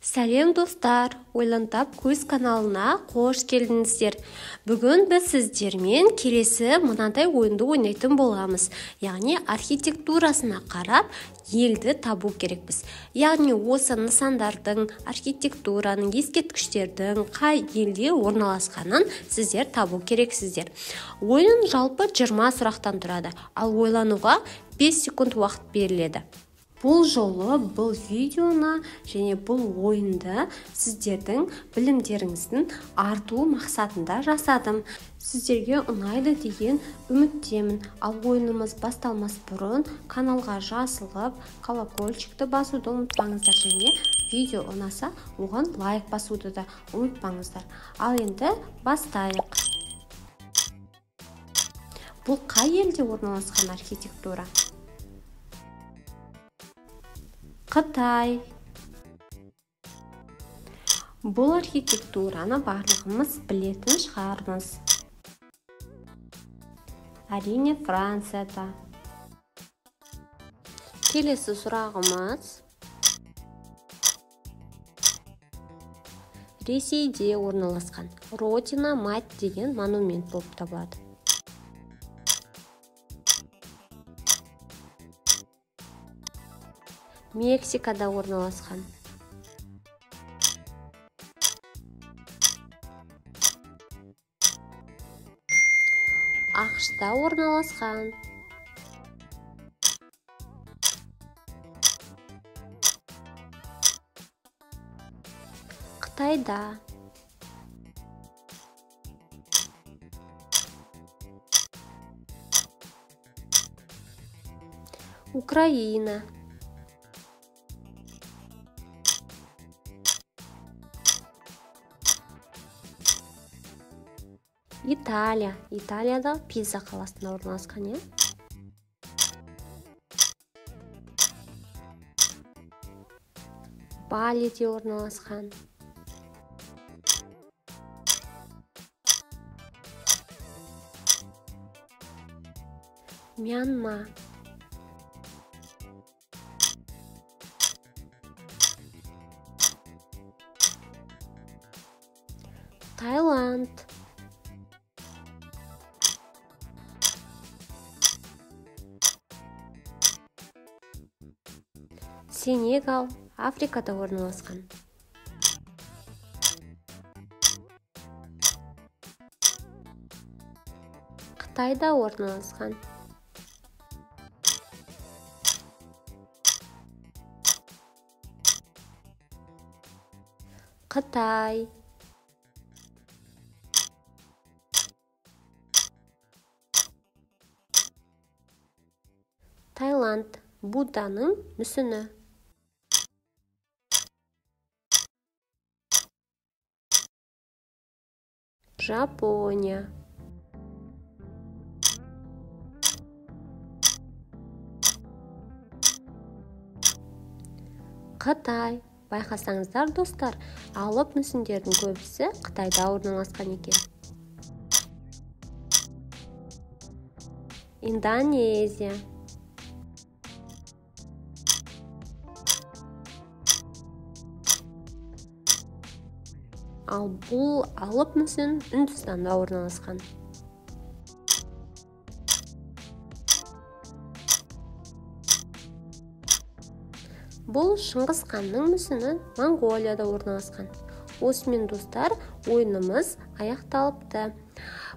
Сәлем достар, Ойлан тап көз каналына қош келдіңіздер. Бүгін біз сіздермен келесі мынандай ойынды ойнайтын боламыз. Яғни архитектурасына қарап елді табу керекпіз. Яғни осы нысандардың, архитектураның, ескерткіштердің қай елде орналасқанын сіздер табу керексіздер. Ойын жалпы 20 сұрақтан тұрады, ал ойлануға 5 секунд уақыт беріледі. Бұл жолы бұл видеоны және бұл ойынды сіздердің білімдеріңіздің артуы мақсатында жасадым. Сіздерге ұнайды деген үміттемін. Ал ойынымыз басталмас бұрын каналға жазылып, колокольчикті басуды ұмытпаңыздар және видео ұнаса оған лайк басуды да ұмытпаңыздар. Ал енді бастайық. Бұл қай елде орналасқан архитектура? Қытай. Бұл архитектураны барлығымыз білетін шығармыз. Әрине, Францияда. Келесі сұрағымыз. Ресейде орналасқан Родина мать деген монумент болып табылады. Мексикада орналасқан. АҚШ-та орналасқан. Қытайда. Украина. Италия. Италияда Пиза қаласында орналасқан, иә? Балиде орналасқан. Мьянма. Таиланд. Сенегал, Африкада орналасқан. Қытайда орналасқан. Қытай. Таиланд, Будданың мүсіні. Жапония. Қытай. Байқасаңыздар, достар, алып мүсіндердің көбісі Қытайда орналасқан екен. Индонезия. Ал бұл алып мүсін Үндістанда орналасқан. Бұл Шыңғыс ханның мүсіні Моңғолияда орналасқан. Осымен, достар, ойынымыз аяқталыпты.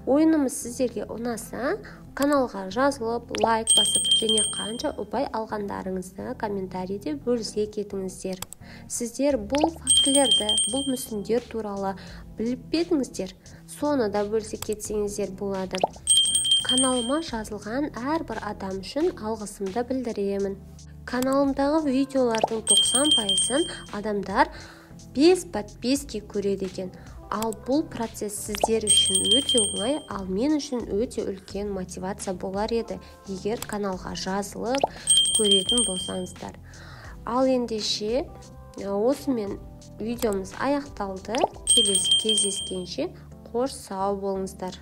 Ойынымыз сіздерге ұнаса, каналға жазылып, лайк басып және қанша ұпай алғандарыңызды комментарийде бөлісе кетіңіздер. Сіздер бұл фактілерді, бұл мүсіндер туралы біліп пе едіңіздер? Соны да бөлісе кетсеңіздер болады. Каналыма жазылған әрбір адам үшін алғысымды білдіремін. Каналымдағы видеолардың 90%-ын адамдар без подписки көреді екен. Ал бұл процесс сіздер үшін өте оңай, ал мен үшін өте үлкен мотивация болар еді, егер каналға жазылып көретін болсаңыздар. Ал ендеше осымен видеомыз аяқталды. Келесі кездескенше қош сау болыңыздар.